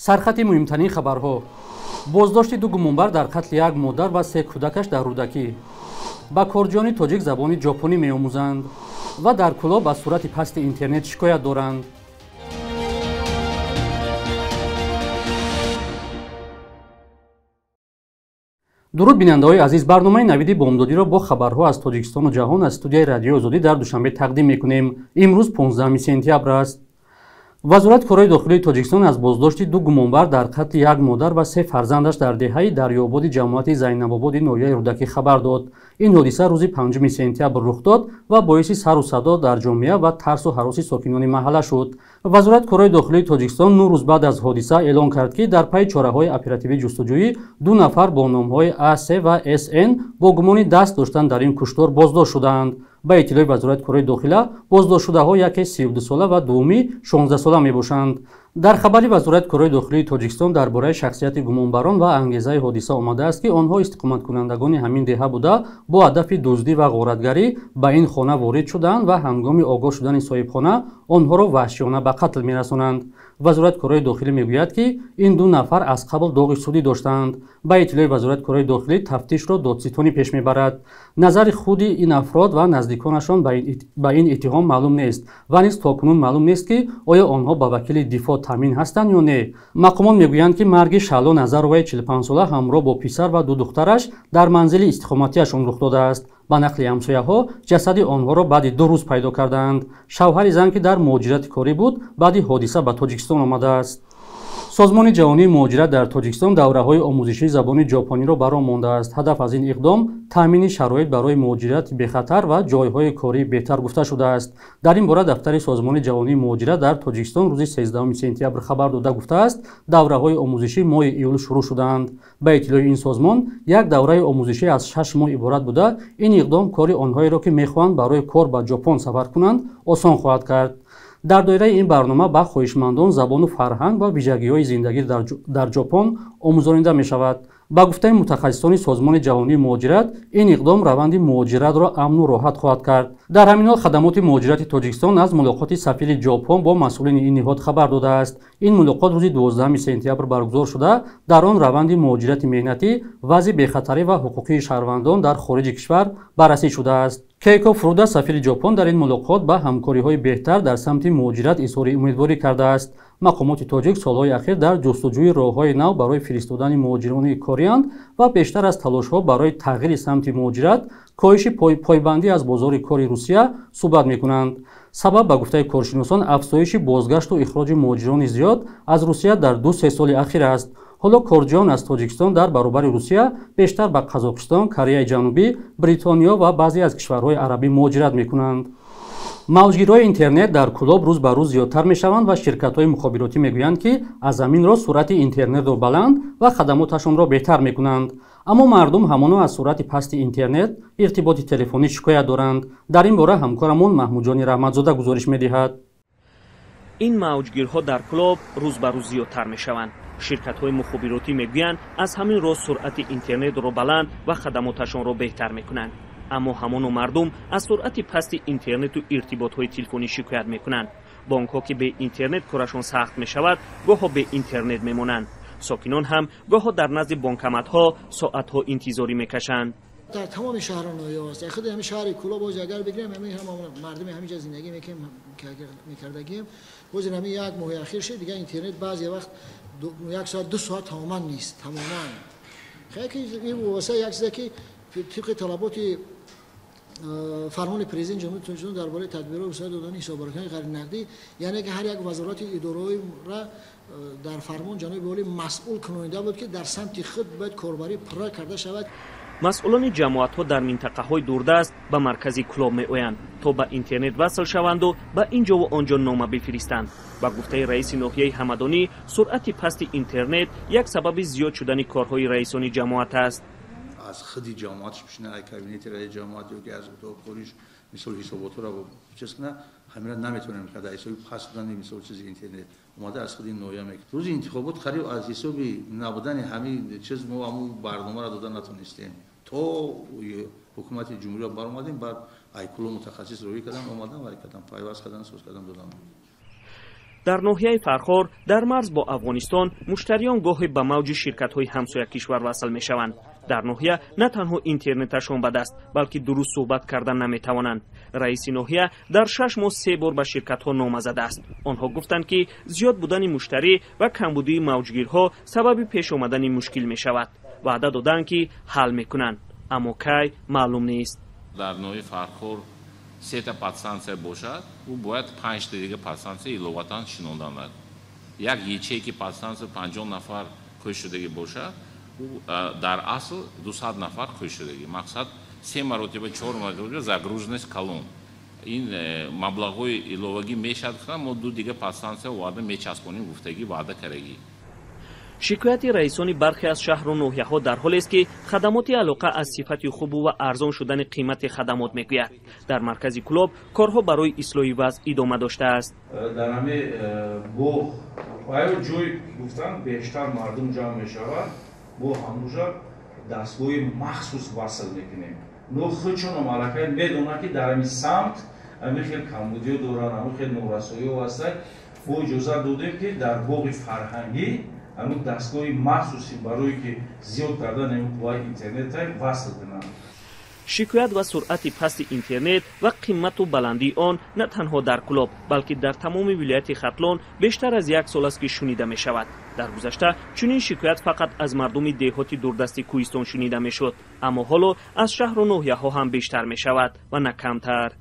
Сархати муҳимтарин хабарҳо: боздошти ду гумонбар дар қатли як модар ва се кӯдакаш дар Рӯдакӣ, ба корҷиёни тоҷик забони ҷопонӣ меомӯзанд ва дар Кӯлоб аз суръати пасти интернет шикоят доранд. Дуруд, бинандаҳои азиз, барномаи Навиди бомдодиро бо хабарҳо аз Тоҷикистону ҷаҳон аз студияи Радиои Озодӣ дар Душанбе тақдим мекунем. Имрӯз 15 сентябр аст. Вазорати корҳои дохилии Тоҷикистон аз боздошти ду гумонбар дар қатли як модар ва се фарзандаш дар деҳаи Дарёободи ҷамоати Зайнабободи ноҳияи Рӯдакӣ хабар дод. Ин ҳодиса рӯзи 5 сентябр рух дод ва боиси сару садо дар ҷомеа ва тарсу ҳароси сокинони маҳалла шуд. Вазорати корҳои дохилии Тоҷикистон 9 рӯз баъд аз ҳодиса эълон кард, ки дар пайи чораҳои оперативӣ ҷустуҷӯӣ ду нафар бо номҳои АС ва СН бо гумони даст доштан дар ин куштор боздошт шудаанд. Ба иттилои Вазорати корҳои дохила, боздоштшудаҳо яке 32сола ва дуввумӣ 16сола мебошанд. Дар хабари Вазорати корҳои дохилии Тоҷикистон дар бораи шахсияти гумонбарон ва ангезаи ҳодиса омадааст, ки онҳо истиқоматкунандагони ҳамин деҳа буда, бо ҳадафи дуздӣ ва ғоратгарӣ ба ин хона ворид шудаанд ва ҳангоми огоҳ шудани соҳибхона онҳоро ваҳшиёна ба қатл мерасонанд. Вазорати корҳои дохилӣ мегӯяд, ки ин ду нафар аз қабл доғи судӣ доштаанд. Ба иттилои Вазорати корҳои дохилӣ, тафтишро додситонӣ пеш мебарад. Назари худи ин афрод ва наздиконашон ба ин иттиҳом маълум нест ва низ то кунун маълум нест, ки оё онҳо ба вакили дифоъ таъмин ҳастанд ё не. Мақомот мегӯянд, ки марги Шаъло Назароваи 45сола ҳамроҳ бо писар ва ду духтараш дар манзили истиқоматиашон рух додааст. Ба нақли ҳамсояҳо, ҷасади онҳоро баъди 2 рӯз пайдо кардаанд. Шавҳари зан, ки дар муҳоҷирати корӣ буд, баъди ҳодиса ба Тоҷикистон омадааст. Созмони ҷаҳонии муҳоҷират дар Тоҷикистон давраҳои омӯзишии забони ҷопониро баром мондааст. Ҳадаф аз ин иқдом таъмини шароит барои муҳоҷирати бехатар ва ҷойҳои кории беҳтар гуфта шудааст. Дар ин бора дафтари Созмони ҷаҳонии муҳоҷират дар Тоҷикистон рӯзи 13 сентябр хабар дода гуфтааст, давраҳои омӯзишӣ моҳи июл шурӯъ шудаанд. Ба иттилои ин созмон, як давраи омӯзишӣ аз 6 моҳ иборат буда, ин иқдом кори онҳоеро, ки мехоҳанд барои кор ба Ҷопон сафар кунанд, осон хоҳад кард. Дар доираи ин барнома ба хоҳишмандон забону фарҳанг ва вижагиҳои зиндагӣ дар Ҷопон омӯзонида мешавад. Ба гуфтаи мутахассисони Созмони ҷаҳонии муҳоҷират, ин иқдом раванди муҳоҷиратро амну роҳат хоҳад кард. Дар ҳамин ҳол хадамоти муҳоҷирати Тоҷикистон аз мулоқоти сафири Ҷопон бо масъулини ин ниҳод хабар додааст. Ин мулоқот рӯзи 12 сентябр баргузор шуда, дар он раванди муҳоҷирати меҳнатӣ, вазъи бехатарӣ ва ҳуқуқии шаҳрвандон дар хориҷи кишвар баррасӣ шудааст. Кейко Фуруда, сафири Ҷопон, дар ин мулоқот ба ҳамкориҳои беҳтар дар самти муҳоҷират изҳори умедворӣ кардааст. Мақомоти тоҷик солҳои ахир дар ҷустуҷӯи роҳҳои нав барои фиристодани муҳоҷирони корианд ва бештар аз талошҳо барои тағйири самти муҳоҷират, коҳиши пойбандӣ аз бозори кори Русия суҳбат мекунанд. Сабаб, ба гуфтаи коршиносон, афзоиши бозгашту ихроҷи муҳоҷирони зиёд аз Русия дар 2-3 соли ахир аст. Ҳоло корҷиён аз Тоҷикистон дар баробари Русия бештар ба Қазоқистон, Кореяи Ҷанубӣ, Бритониё ва баъзе аз кишварҳои арабӣ муҳоҷират мекунанд. Мавҷгирҳои интернет дар Кӯлоб рӯз ба рӯз зиёдтар мешаванд ва ширкатҳои мухобиротӣ мегӯянд, ки аз ҳамин роҳ суръати интернетро баланд ва хадамоташонро беҳтар мекунанд. Аммо мардум ҳамоно аз суръати пасти интернет, иртиботи телефонӣ шикоят доранд. Дар ин бора ҳамкорамон Маҳмудҷони Раҳматзода гузориш медиҳад. Ин мавҷгирҳо дар Кӯлоб рӯз ба рӯз зиёдтар мешаванд. Ширкатҳои мухобиротӣ мегӯянд, аз ҳамин роҳ суръати интернетро баланд ва хадамоташонро беҳтар мекунанд. Аммо ҳамоно мардум аз суръати пасти интернету иртиботҳои телефонӣ шикоят мекунанд. Бонкҳо, ки бе интернет корашон сахт мешавад, гоҳо бе интернет мемонанд. Сокинон ҳам гоҳо дар назди бонкоматҳо соатҳо интизорӣ мекашанд. Дар тамоми шаҳрҳо ноҳияҳо аст. Худи ҳамин шаҳри Кӯлоб боз агар бигирем, ҳамин ҳам мардуми ҳаминҷа зиндагӣ мекардагим. Боз ҳамин як моҳи ахир шуд, дигар интернет баъзе вақт 1 соат 2 соат тамоман нест, тамоман. Хеле ки ин васа як чизе ки тибқи талаботи фармони президент Ҷумҳурии Тоҷикистон дар бораи тадбирҳои вусъат додани ҳисоббаракҳои ғайринақдӣ, яъне ки ҳар як вазорати идораҳоро дар фармон ҷаноби олӣ масъул кунонида буд, ки дар самти худ бояд корбарӣ пурра карда шавад. Масъулони ҷамоатҳо дар минтақаҳои дурдаст ба маркази Кӯлоб меоянд, то ба интернет васл шаванду ба ин ҷову он ҷо нома бифиристанд. Ба гуфтаи раиси ноҳияи Ҳамадонӣ, суръати пасти интернет як сабаби зиёд шудани корҳои раисони ҷамоат аст. Аз худи ҷамоатш бишина, ай кабинети раиси ҷамоат ё ки аз утоқкориш мисол ҳисоботҳоро чиз кунад, ҳаминро наметавонем кард. Ҳисоби паст будани мисол чизи интернет омада аз худи ноҳия мекунад. Рӯзи интихобот қариб аз ҳисоби набудани ҳамин чиз мо ҳамун барномаро дода натонистем. То ҳукумати ҷумҳуриро баромадем, баъд айкуло мутахассис роҳӣ кардан, омадан ва кардан, пайваст кардан, соз кардан, додан. Дар ноҳияи Фархор дар марз бо Афғонистон муштариён гоҳе ба мавҷи ширкатҳои ҳамсоя кишвар васл мешаванд. Дар ноҳия на танҳо интернеташон ба даст, балки дуруст суҳбат кардан наметавонанд. Раиси ноҳия дар 6 моҳ 3 бор ба ширкатҳо нома задааст. Онҳо гуфтанд, ки зиёд будани муштарӣ ва камбудии мавҷгирҳо сабаби пеш омадани мушкил мешавад. Ваъда доданд, ки ҳал мекунанд, аммо кай маълум нест. Дар ноҳияи Фархор 3 подстанция бошад, ӯ бояд 5 дига подстанция иловатан шинонданад. Як ячейки подстанция 50 нафар қӯйшудагӣ бошад, ӯ дар асл 200 нафар қӯйшудагӣ. Мақсад 3 маротиба, 4 маротиба загруженность калон. Ин маблағҳои иловагӣ мешавад, мо 2 дига подстанция ваъда мечаспонем, гуфтагӣ ваъда карагӣ. Шикояти раисони бархе аз шаҳру ноҳияҳо дар ҳолест, ки хадамоти алоқа аз сифати хубу ва арзон шудани қимати хадамот мегӯяд. Дар маркази Кӯлоб корҳо барои ислоҳи вазъ идома доштааст. Дар ҳамин боғ аю ҷой гуфтан бештар мардум ҷамъ мешавад, бо ҳамуҷа дастгоҳи махсус васл мекунем. Но худшонам аллакай медонанд, ки дар ҳамин самт ҳамин хел камбудиё доранд, ҳамин хел норасоиҳо ҳастанд. Мо иҷозат додем, ки дар боғи фарҳангӣ ҳамин дастгоҳи махсуси барое ки зиёд кардани қувваи интернета васл кунанд. Шикоят ва суръати пасти интернет ва қимату баландии он на танҳо дар Кӯлоб, балки дар тамоми вилояти Хатлон бештар аз 1 сол аст, ки шунида мешавад. Дар гузашта чунин шикоят фақат аз мардуми деҳоти дурдасти кӯҳистон шунида мешуд, аммо ҳоло аз шаҳру ноҳияҳо ҳам бештар мешавад ва на камтар.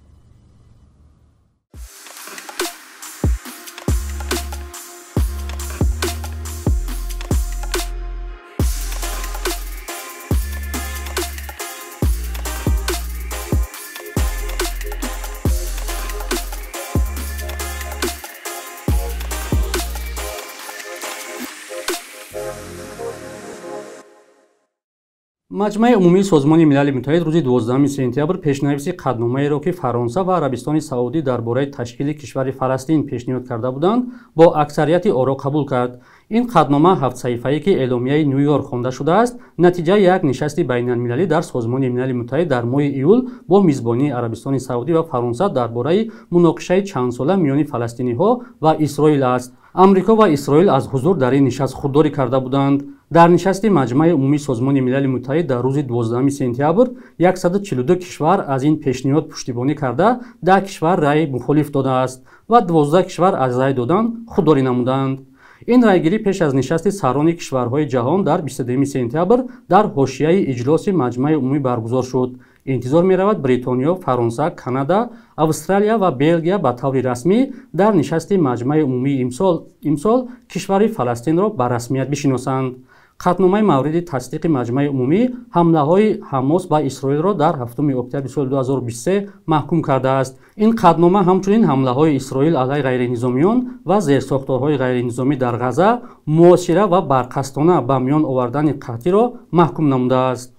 Маҷмаи умумии Созмони Милали Муттаҳид рӯзи 12 сентябр пешнависи қатъномаеро, ки Фаронса ва Арабистони Саудӣ дар бораи ташкили кишвари Фаластин пешниҳод карда буданд, бо аксарияти оро қабул кард. Ин қатънома 7 саҳифае, ки эъломияи Ню-Йорк хонда шудааст, натиҷаи як нишасти байналмилалӣ дар Созмони Милали Муттаҳид дар моҳи июл бо мизбонии Арабистони Саудӣ ва Фаронса дар бораи муноқишаи чандсола миёни фаластиниҳо ва Исроил аст. Амрико ва Исроил аз ҳузур дар ин нишаст худдорӣ карда буданд. Дар нишасти Маҷмаи умумии Созмони Милали Муттаҳид дар рӯзи 12 сентябр 142 кишвар аз ин пешниҳод пуштибонӣ карда, 10 кишвар раъи мухолиф додааст ва 12 кишвар аз рай додан худдорӣ намуданд. Ин райгирӣ пеш аз нишасти сарони кишварҳои ҷаҳон дар 22 сентябр дар ҳошияи иҷлоси Маҷмаи умумӣ баргузор шуд. Интизор меравад, Бритониё, Фаронса, Канада, Австралия ва Белгия ба таври расмӣ дар нишасти Маҷмаи умумии имсол кишвари Фаластинро ба расмият бишиносанд. Қатъномаи мавриди тасдиқи Маҷмаи умумӣ ҳамлаҳои Ҳамос ба Исроилро дар 7 октябри соли 2023 маҳкум кардааст. Ин қатънома ҳамчунин ҳамлаҳои Исроил алайҳи ғайринизомиён ва зерсохторҳои ғайринизомӣ дар Ғаза, муосира ва барқасдона ба миён овардани қаҳтиро маҳкум намудааст.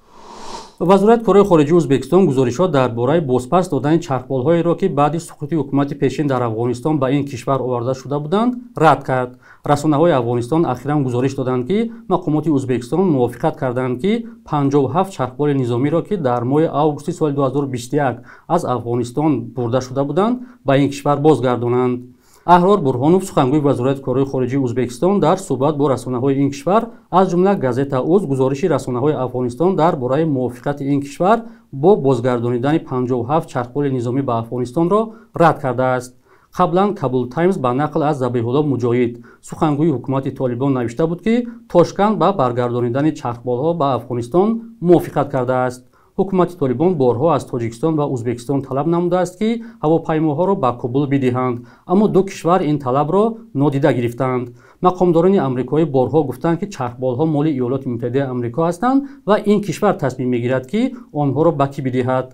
Вазорати корҳои хориҷии Ӯзбекистон гузоришҳо дар бораи бозпас додани чархболҳоеро, ки баъди суқути ҳукумати пешин дар Афғонистон ба ин кишвар оварда шуда буданд, рад кард. Расонаҳои Афғонистон ахиран гузориш доданд, ки мақомоти Ӯзбекистон мувофиқат карданд, ки 57 чархболи низомиро, ки дар моҳи августи соли 2021 аз Афғонистон бурда шуда буданд, ба ин кишвар бозгардонанд. Аҳрор Бурҳонов, сухангӯи Вазорати корҳои хориҷии Ӯзбекистон, дар суҳбат бо расонаҳои ин кишвар, аз ҷумла газета Уз, гузориши расонаҳои Афғонистон дар бораи мувофиқати ин кишвар бо бозгардонидани 57 чархболи низомӣ ба Афғонистонро рад кардааст. Қаблан Кабул Таймс ба нақл аз Забиҳулло Муҷоҳид, сухангӯи ҳукумати Толибон, навишта буд, ки Тошканд ба баргардонидани чархболҳо ба Афғонистон мувофиқат кардааст. Ҳукумати Толибон борҳо аз Тоҷикистон ва Ӯзбекистон талаб намудааст, ки ҳавопаймоҳоро ба Кобул бидиҳанд, аммо ду кишвар ин талабро нодида гирифтанд. Мақомдорони амрикоӣ борҳо гуфтанд, ки чархболҳо моли Иёлоти Муттаҳидаи Амрико ҳастанд ва ин кишвар тасмим мегирад, ки онҳоро ба кӣ бидиҳад.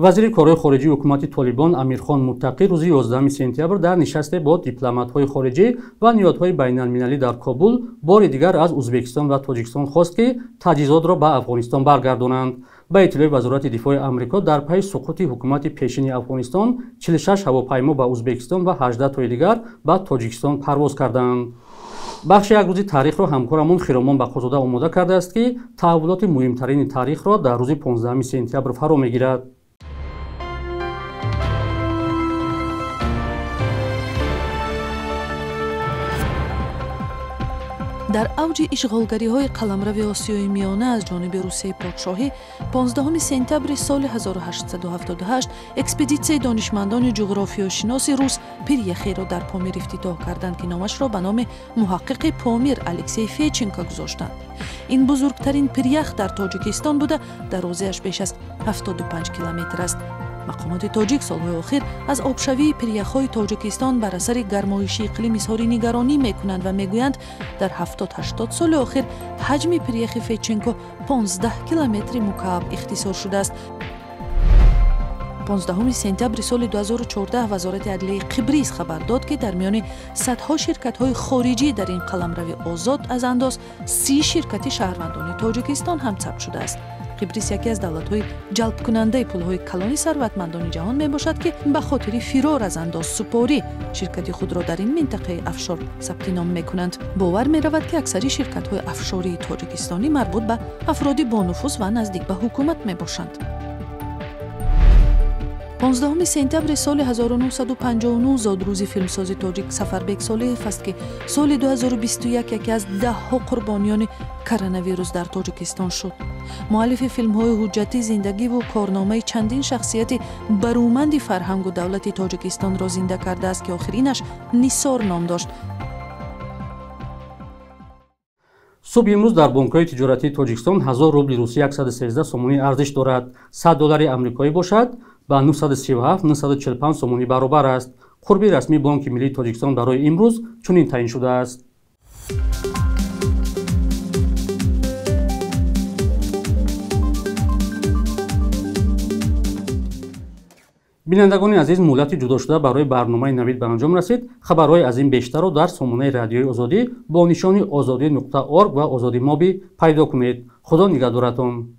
Вазири корҳои хориҷии ҳукумати Толибон Амирхон Муттақӣ рӯзи 11 сентябр дар нишасте бо дипломатҳои хориҷӣ ва ниҳодҳои байналмилалӣ дар Кобул бори дигар аз Ӯзбекистон ва Тоҷикистон хост, ки таҷҳизотро ба Афғонистон баргардонанд. Ба иттилои Вазорати дифои Амрико, дар пайи суқути ҳукумати пешини Афғонистон 46 ҳавопаймо ба Ӯзбекистон ва 18 тои дигар ба Тоҷикистон парвоз карданд. Бахши як рӯзи таърихро ҳамкорамон Хиромон Бақозода омода кардааст, ки таҳаввулоти муҳимтарини таърихро дар рӯзи 15 сентябр фаро мегирад. Дар авҷи ишғолгариҳои қаламрави Осиёи Миёна аз ҷониби Русияи подшоҳӣ 15 сентябри соли 1878 экспедитсияи донишмандони ҷуғрофиёшиноси рус пиряхеро дар Помир ифтитоҳ карданд, ки номашро ба номи муҳаққиқи Помир Алексей Федченко гузоштанд. Ин бузургтарин пирях дар Тоҷикистон буда, дарозиаш беш аз 75 километр аст. Мақомоти тоҷик солҳои охир аз обшавии пиряхҳои Тоҷикистон бар асари гармоиши иқлим изҳори нигаронӣ мекунанд ва мегӯянд, дар 70-80 соли охир ҳаҷми пиряхи Федченко 15 километри мукааб ихтисор шудааст. 15 сентябри соли 2014 Вазорати адлияи Қибрис хабар дод, ки дар миёни садҳо ширкатҳои хориҷӣ дар ин қаламрави озод аз андоз 30 ширкати шаҳрвандони Тоҷикистон ҳам сабт шудааст. Қибрис яке аз давлатҳои ҷалбкунандаи пулҳои калони сарватмандони ҷаҳон мебошад, ки ба хотири фирор аз андозсупорӣ ширкати худро дар ин минтақаи офшор сабти ном мекунанд. Бовар меравад, ки аксари ширкатҳои офшории тоҷикистонӣ марбут ба афроди бонуфуз ва наздик ба ҳукумат мебошанд. 15 сентябри соли 1959 зодрӯзи филмсози тоҷик Сафарбек Солиҳев аст, ки соли 2021 яке аз даҳҳо қурбониёни коронавирус дар Тоҷикистон шуд. Муаллифи филмҳои ҳуҷҷатӣ зиндагиву корномаи чандин шахсияти баруманди фарҳангу давлати Тоҷикистонро зинда кардааст, ки охиринаш Нисор ном дошт. Субҳи имрӯз дар бонкҳои тиҷоратии Тоҷикистон 1000 рубли русӣ 113 сомонӣ арзиш дорад. 100 доллари амрикоӣ бошад ба 937-945 сомонӣ баробар аст. Қурби расмии Бонки миллии Тоҷикистон барои имрӯз чунин таъин шудааст. Бинандагони азиз, муҳлати ҷудошуда барои барномаи Навид ба анҷом расид. Хабарҳои аз ин бештарро дар сомонаи Радиои Озодӣ бо нишони ozodi.org ва Озодӣ Моби пайдо кунед. Худо нигаҳдоратон.